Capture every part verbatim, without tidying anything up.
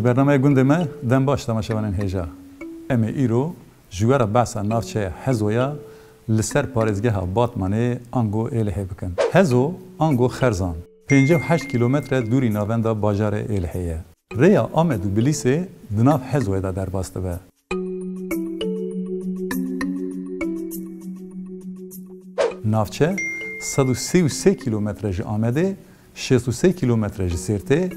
Bernameya gundê me, dem baş temaşevanên hêja. Em ê îro ji we re behsa navçeya Hezoya li ser parêzgeha Batmanê ango Êlihê bikin. Hezo ango Xerzan pêncî û heşt kîlometre dûrî navenda bajarê Êlihê ye. Rêya Amed û Bilîsê di nav Hezoyê de derbas dibe. Navçe sed û sî û sê kîlometre ji Amedê, şêst û sê kîlometre ji Sêrtê,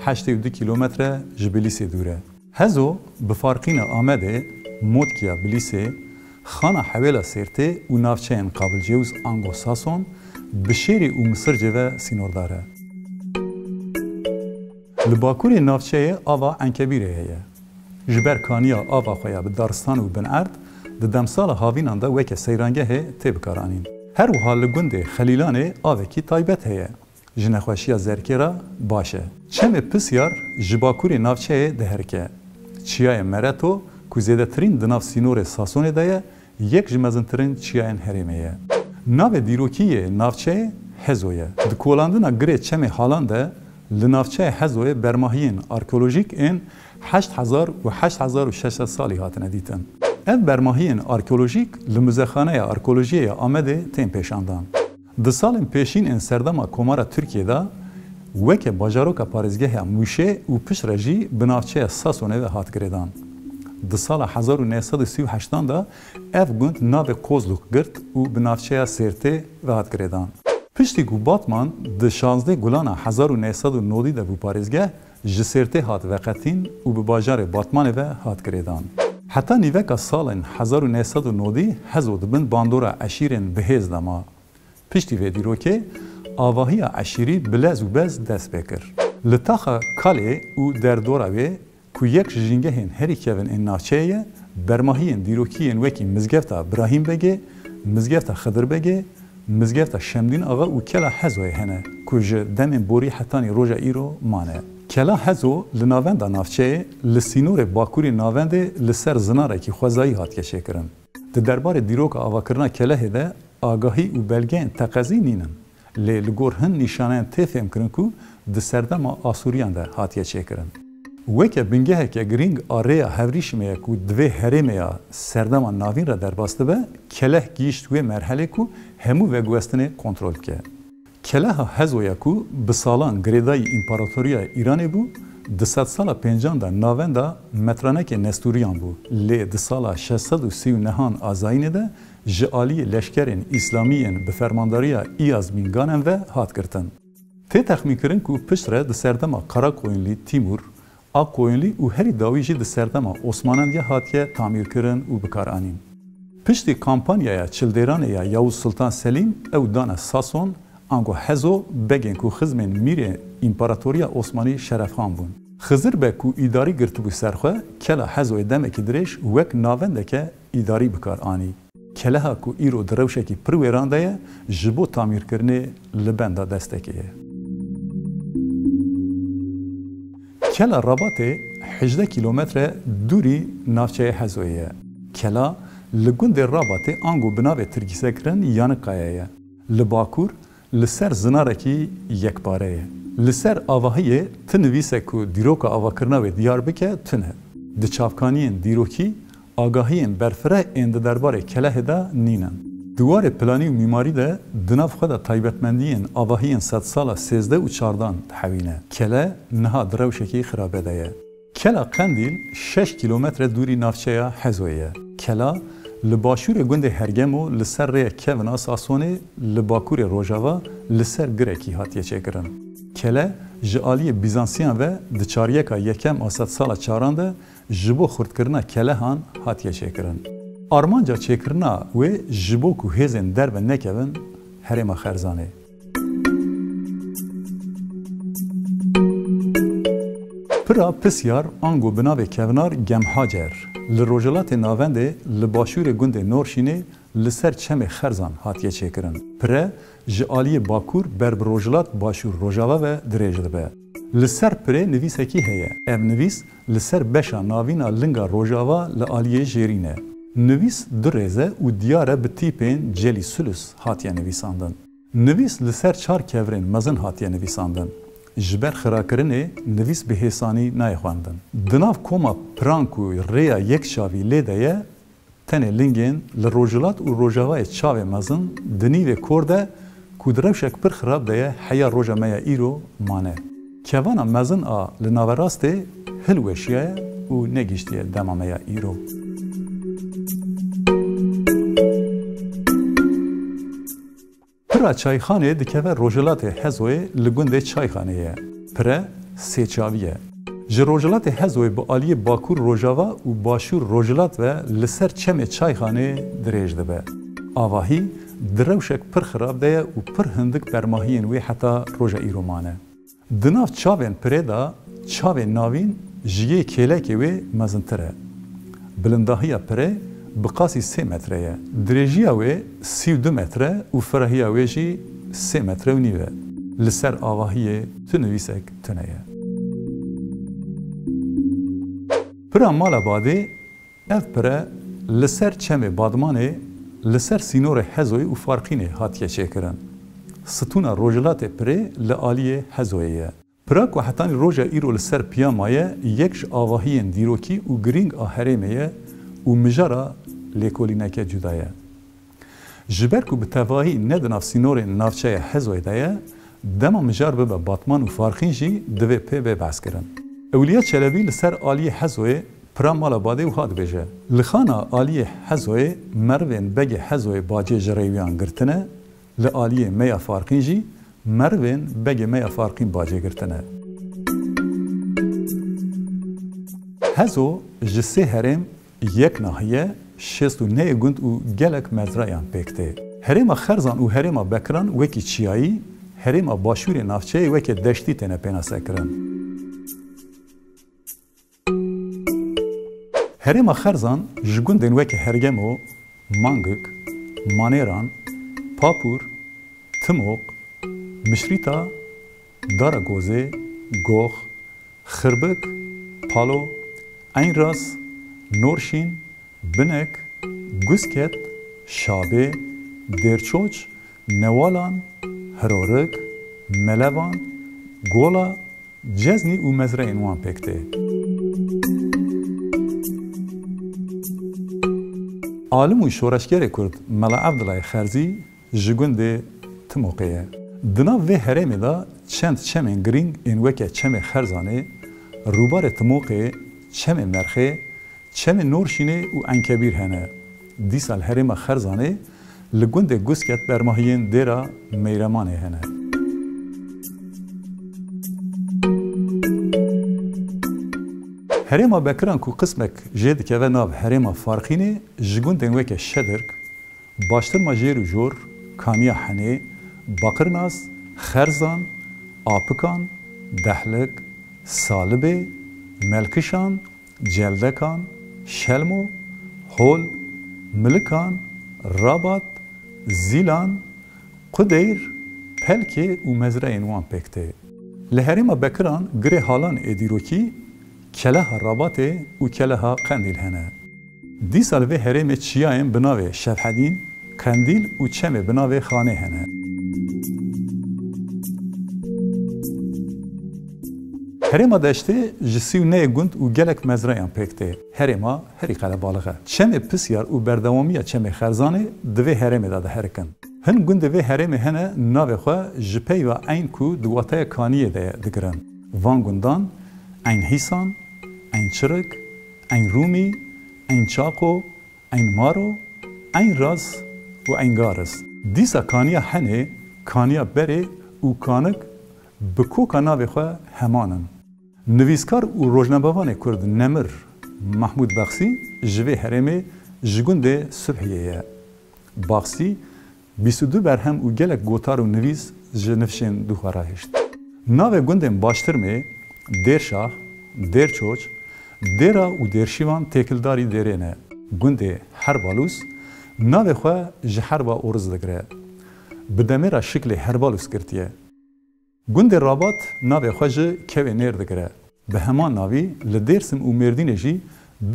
heştê û du kîlometre ji Bilîsê dûr e. Hezo bi farqîna Amedê, Motkiya Bilîsê, Xana Hewêla Sêrtê û navçeyên qabilcewz ango Sason, Bişêrî û Misircê ve sînordar e. Li bakurê navçeyê ava Enkebîrê heye. Ji ber kaniya ava xwe ya bi daristan û bin erd, di demsala havînan de weke seyrangehê tê bikaranîn. Her wiha li gundê Xelîlanê avekî taybet heye. Ji nexweşiya zerkê re baş e. Çemê Pisyar ji bakurê navçeyê diherike. Çiyayê Mereto ku zêdetirîn di nav sînorê Sasonê de ye, yek ji mezintirîn çiyayên herêmê ye. Navê dîrokî yê navçeyê Hezo ye. Di kolandina girê Çemê Halan de li navçeya Hezoyê bermahiyên arkeolojîk ên heşt hezar û heşt hezar û şeş sed salî hatine dîtin. Ev bermahiyên arkeolojîk li Muzexaneya Arkeolojiyê ya Amedê tên pêşandan. Di salên pêşîn ên serdema Komara Tirkiyê de weke bajaroka parêzgeha Mûşê û piştre jî bi navçeya Sasonê ve hat girêdan. Di sala hezar û neh sed û sî û heştan de ev gund navê Kozluk girt û bi navçeya Sêrtê ve hat girêdan. Piştî ku Batman di şazdeh Gulana hezar û neh sed û nodî de bû parêzgeh, ji Sêrtê hat veqetîn û bi bajarê Batmanê ve hat girêdan. Heta nîveka salên hezar û neh sed û nodî Hezo di bin bandora eşîrên bihêz de ma. Piştî vê dîrokê, avahiya eşîrî bi lez û bez dest pê kir. Li taxa Kalê û derdora wê ku yek ji jîngehên herî kevin ên navçeyê ye, bermahiyên dîrokî yên wekî Mizgefta Birahîm Begê, Mizgefta Xidir Begê, Mizgefta Şemdîn Axa û Kela Hezoyê hene ku ji demên borî hetanî roja îro mane. Kela Hezo li navenda navçeyê, li sînorê bakurê navendê li ser zinarekî xwezayî hatiye çêkirin. Di derbarê dîroka avakirina kelehê de agahî û belgeyên teqezî nînin, lê li gor hin nîşaneyên tê fêhmkirin ku di serdema Asûriyan de hatiye çêkirin. Weke bingeheke girîng a rêya hevrîşimê ye ku di vê herêmê ya Serdema Navîn re derbas dibe, keleh gihîşt wê merhelê ku hemû veguhestinê kontrol bike. Keleha Hezoya ku bi salan girêdayî Împaratoriya Îranê bû, di sedsala pêncan de navenda metranekê Nestûriyan bû, lê di sala şeş sed û sî û nehan a zayînê de ji aliyê leşkerên Îslamî yên bi fermandariya Îyaz Mînganen ve hat girtin. Tê texmînkirin ku piştre di serdema Karakoyunlî Tîmûr, a Koyunlî û herî dawî jî di serdema Osmanan de hatiye tamîrkirin û bikaranîn. Piştî kampanyaya Çildêranê ya Yavuz Sultan Selîm ew dane Sason, ango Hezo, begên ku xizmên mîrê Împaratoriya Osmanî Şerefxan bûn. Xizir Beg ku îdarî girtibû ser xwe, Kela Hezoyê demekî dirêj wek navendeke îdarî bikar anî. Keleha ku îro di rewşekî pir wêran de ye, ji bo tamîrkirinê li benda destekê ye. Kela Rabatê hejdeh kîlometre dûrî navçeyê Hezoyê ye. Kela li gundê Rabatê ango bi navê tirkîsekirin Yanıkaya ye. Li bakur, li ser zinarekî yekpare ye. Li ser avahiyê ti nivîsek ku dîroka avakirina wê diyar bike, tune. Di çavkaniyên dîrokî, agahiyên berfireh ên di derbarê kelehê de nînin. Di warê planî û mîmarî de di nav xwe de taybetmendiyên avahiyên sedsala sêzdeh û çardan dihewîne. Kele niha di rewşekî xirabe de ye. Kela Qendîl şeş kîlometre dûrî navçeya Hezoyê ye. Kela li başûrê gundê Hergemo li ser rêya kevin a Sasonê, li bakurê rojava li ser girekî hatiye çêkirin. Kele ji aliyê Bîzansiyan ve di çaryeka yekem a sedsala çaran de ji bo xurtkirina kelehan hatiye çêkirin. Armanca çêkirina wê ji bo ku hêzên derve nekevin herêma Xerzanê. Pira Pisyar ango bi navê kevnar Gemhacer, li Rojhilatê Navendê, li başûrê gundê Norşînê, li ser çemê Xerzan hatiye çêkirin. Pire ji aliyê bakur ber bi rojhilat başûr rojava ve dirêj dibe. Li ser pirê nivîsekî heye. Ev nivîs li ser beşa navîn a linga rojava li aliyê jêrîn e. Nivîs du rêz e û diyar e bi tîpên celî sulus hatiye nivîsandin. Nivîs li ser çar kevirên mezin hatiye nivîsandin. Ji ber xirakirinê nivîs bi hêsanî nayê xwendin. Di nav koma piran ku rêya yek çavî lê de ye, tenê lingên li rojhilat û rojavayê çavê mezin di nîvê kor de ku di rewşek pir xirab de ye, heya roja me ya îro mane. Kevana mezin a li naverastê hilweşiyaye û negihiştiye dema me ya îro. Pira Çayxanê dikeve rojhilatê Hezoyê, li gundê Çayxanê ye. Pire sê çavî ye. Ji rojhilatê Hezoyê bi aliyê bakur rojava û başûr rojhilat ve li ser çemê Çayxanê dirêj dibe. Avahî di rewşek pir xirab de ye û pir hindik bermahiyên wê heta roja îro mane. Di nav çavên pirê de çavên navîn ji yê kêlekê wê mezintir e. Bilindahiya pirê bi qasî sê metre ye. Dirêjiya wê sî û du metre û firahiya wê jî sê metre û nîv e. Li ser avahiyê tu nivîsek tune ye. Pira Mala Badê. Ev pire li ser çemê Badmanê, li ser sînorê Hezoyê û Farqînê hatiye çêkirin. Stûna rojhilatê pirê li aliyê Hezoyê ye. Pira ku hetanî roja îro li ser piya maye, yek ji avahiyên dîrokî û girîng a herêmê ye û mijara lêkolîneke cuda ye. Ji ber ku bi tevahî ne di nav sînorên navçeya Hezoyê de ye, dema mijar bibe Batman û Farqîn jî divê pê bê behskirin. Ewliya Çelebî li ser aliyê Hezoyê Pira Mala Badê wiha dibêje, Li xana aliyê Hezoyê merivên begê Hezoyê bacê ji rêwiyan girtine, li aliyê me ya Farqîn jî merivên begê me ya Farqîn bacê girtine. Hezo ji sê herêm yek nahiye, şêst û nehê gund û gelek mezrayan pêk tê. Herêma Xerzan û herêma Bekiran wekî çiyayî, herêma başûrê navçeyê weke deştî têne pênasekirin. Herêma Xerzan ji gundên weke Hergemo, Mangik, Manêran, Papûr, Timoq, Mişrîta, Daragozê, Gox, Xirbik, Palo, Eynras, Norşîn, Binek, Gusket, Şabê, Dêrçoç, Newalan, Hirorik, Melevan, Gola, Ceznî û mezreyên wan pêk tê. Alim û şoreşgerê Kurd Mela Evdilayê Xerzî ji gundê Timoqê ye. Di nav vê herêmê de çend çemên girîng ên weke Çemê Xerzanê, Rûbarê Timoqê, Çemê Merxê, Çemê Norşînê û Enkebîr hene. Dîsa li herêma Xerzanê li gundê Gusket bermahiyên dêra Meyremanê hene. Herêma Bekiran ku qismek jê dikeve nav herêma Farqînê, ji gundên weke Şedirk, Baştirma Jêr û Jor, Kaniya Henê, Baqirnas, Xerzan, Apikan, Dehlik, Salibê, Melkişan, Celdekan, Şelmo, Hol, Milikan, Rabat, Zîlan, Qudeyr, Pelkê û mezreyên wan pêk tê. Li herêma Bekiran girê halan ê dîrokî, Keleha Rabatê û Keleha Qendîl hene. Dîsa li vê herêmê çiyayên bi navê Şevhedîn, Qendîl û çemê bi navê Xanê hene. Herêma Deştê ji sî û nehê gund û gelek mezrayan pêk tê. Herêma herî qelebalix e. Çemê Pisyar û berdewamiya Çemê Xerzanê di vê herêmê de diherikin. Hin gundê vê herêmê hene navê xwe ji peyva Eyn ku di wateya kaniyê de ye digirin. Van gundan Eyn Hîsan, Eyn Çirik, Eyn Rûmî, Eyn Çaqo, Eyn Maro, Eyn Raz û Eyn Garis. Dîsa kaniya Henê, kaniya Berê û Kanik bi koka navê xwe heman in. Nivîskar û rojnamevanê Kurd nemir Mahmûd Baxsî ji vê herêmê ji gundê Subhiyê ye. Baxsî bîst û du berhem û gelek gotar û nivîs ji nifşên dû xwe re hişt. Navê gundên Baştirmê, Dêrşah, Dêrçoç, Dêra û Dêrşîvan têkildarî dêrê ne. Gundê Herbalûs navê xwe ji herba Oruz digire. Bi demê re şiklê Herbalûs girtiye. Gundê Rabat navê xwe ji kewê Nêr digire. Bi heman navî li Dêrsim û Mêrdînê jî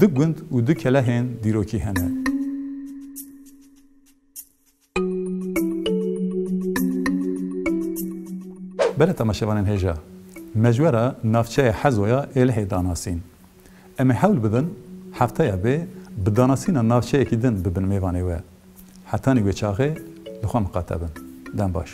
du gund û du kelehên dîrokî hene. Belê temaşevanên hêja, Me ji we re navçeya Hezoya Êlihê da nasîn. Em ê hewl bidin hefteya bê bi danasîna navçeyekî din bibin mêvanê we. Hetanî wê çaxê li xwe miqate bin. Dem baş.